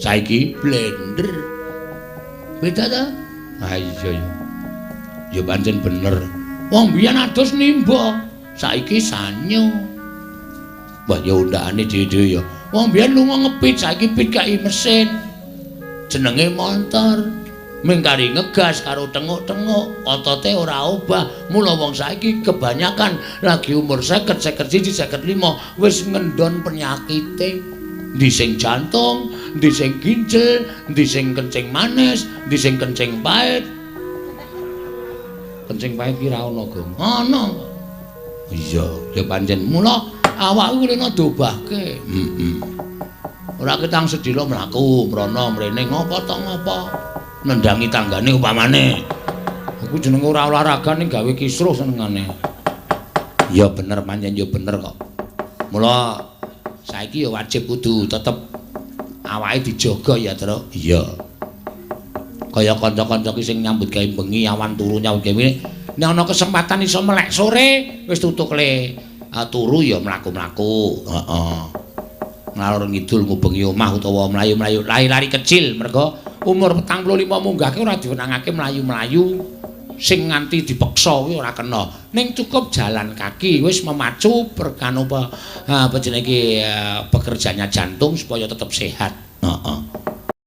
Saiki blender. Beda ta? Ah iya ya. Ya pancen bener. Wong biyen adus nimba, saiki sanyo. Wah ya undakane dhewe-dhewe ya. Wong biyen lunga ngepit, saiki pit kai mesin. Jenenge montor. Ming kari ngegas karo tenguk-tenguk, otote ora obah. Mula wong saiki kebanyakan lagi umur 50, 51, 55 wis ngendon penyakite. Endi sing jantung, endi sing ginjel, endi sing kencing manis, endi sing kencing pahit. Kencing pahit ki ra ono, Gong. Ono. Iya, ya pancen. Mula awak kuwi lena diobahke. Heeh. Ora ketang sedhela mlaku mrono mrene ngopo to ngopo. Nendangi tanggane upamane. Iku jenenge ora olahraga ning gawe kisruh senengane. Ya bener pancen ya bener kok. Mula saiki ya wajib kudu tetep awake dijaga ya, Truk. Iya. Kaya kanca-kanca ki sing nyambut gawe bengi awan turu nyambut gawe nek ana kesempatan iso melek sore wis tutuk le turu ya mlaku-mlaku. Heeh. Ngalor ngidul ngubengi omah utawa mlayu-mlayu lari-lari kecil mergo umur 45 munggahke ora diwenangake mlayu-mlayu sing nganti dipeksa kuwi ora kena. Ning cukup jalan kaki wis memacu perkano apa jenenge iki bekerjanya jantung supaya tetep sehat. Heeh.